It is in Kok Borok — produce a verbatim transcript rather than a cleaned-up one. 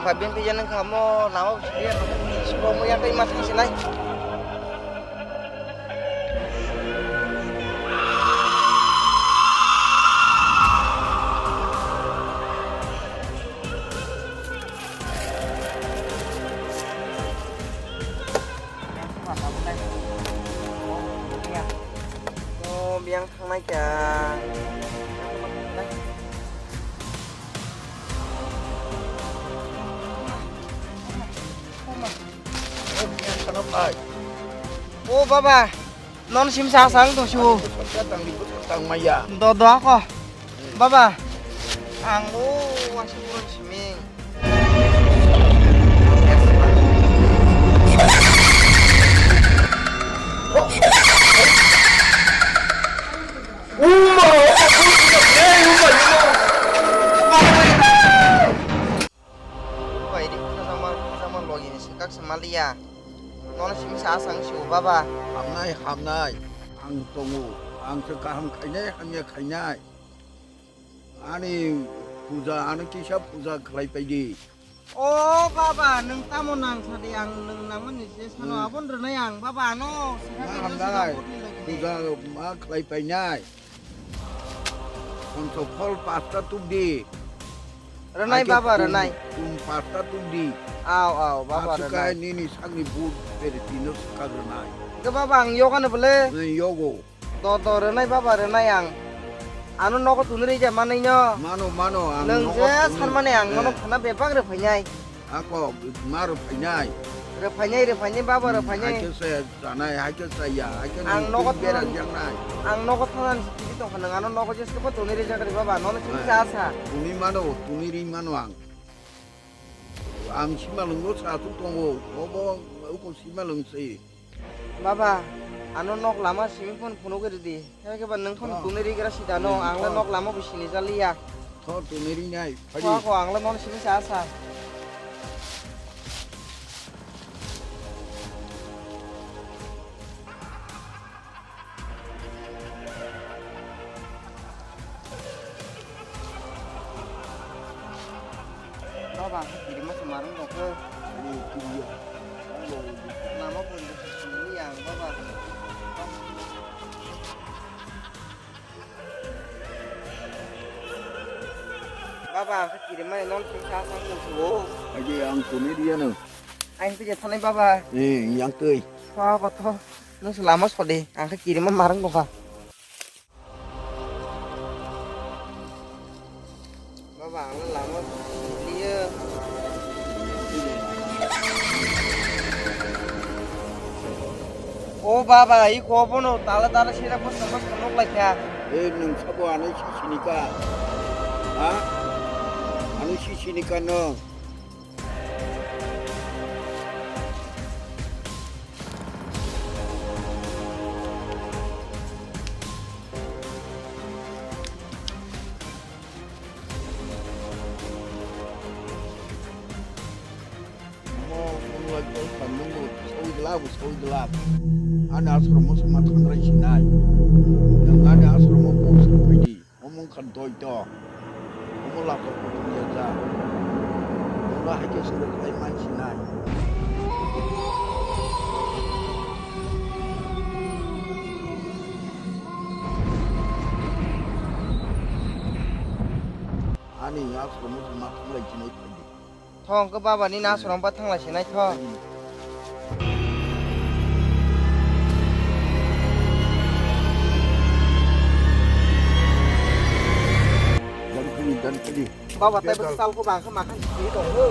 Pabin pijan wngkha mo lama bo sibri ya, sibro mo ya tei ma thang sinai. Oh, biang thangnai kya. Oh, baba, non sim sa sang to su. Tang di tang maya. Do do ko. Baba, ang o wasi pura simi. Bai di khajama khajama logi ni sikak se maliya. Nono simi sa asang si o baba. Hamnai hamnai. Ang tongo. Ang se kaham khainai hamya khainai. Ani puja, ani kisa puja khlai pai di. O baba, nwng tamo nang sadi ang nwng nangmani se sano. Hmm. Abon rwnai ang baba ano. Ma hamnai. Puja ma khlai painai. Konto phol pasta tubdi. Rwnai baba, rwnai. Tum pasta tubdi. Aw, aw, baba, rwnai. Nini sakni but beri tino sakha rwnai. Ke baba, ang yoga no bole. Nini yogo. To, to, rwnai baba, rwnai ang. Ano nogo tunui rija manai no. Mano, mano, ang nogo tunui. Nwng je sanmani ang nono khana bebak rwphainai. Ako, ma rwphainai. Rwphainai, rwphainai, baba, rwphainai. Haikhe se chanai, haikhe chaya, haikhe ang nogo bera jangnai. Ang nogo thanani sitini tongkha nwng ano nogo je sobo tunui rijak ri baba, nono sini sa sa. Tunui mano, tunui ri mano ang. Ang simalwngo sa tu tongo, obo uko simalwng se. Baba, ano nok lama simi phone phunugwi ridi. Khe khe ba nwng phone tunui rigra sida no, ang le nok lama bo sini jaliya. Tho tunui rinai, phari. Ko ko ang le nono sini sa sa. Baba, ang khe kirima se marwng rok khe. Lama pun sini yang baba. Baba, ang khe kirima non sing sa sang nung suo. Aje ang kuni dia no. Ang khe je thanai baba. Eh, yang tei. Baba to, nung se lama sode, ang khe kirima marwng rok kha. Baba, ang lama liya. O baba, i ko bono tala tala sira ko sama sama lai kha. E nung sabo anai si sinika. Ha? Anai si sinika no. Omo phone lai call khamnai bo sawi glak, bo sawi glak. Ani ashram o sama thangrai sinai. Nang ani ashram o post rwphaidi. Omo wngkha doito. Omo laptop bo tongya jak. Omo hai khe se rwkhlai man sinai. Ani ashram o sama thangrai sinai phaidi. Thong khe baba ni na sorong ba thang lai se nai thong. Dan kali, dan kali. Baba tei bwsal ko bang khe makhan si tong ho.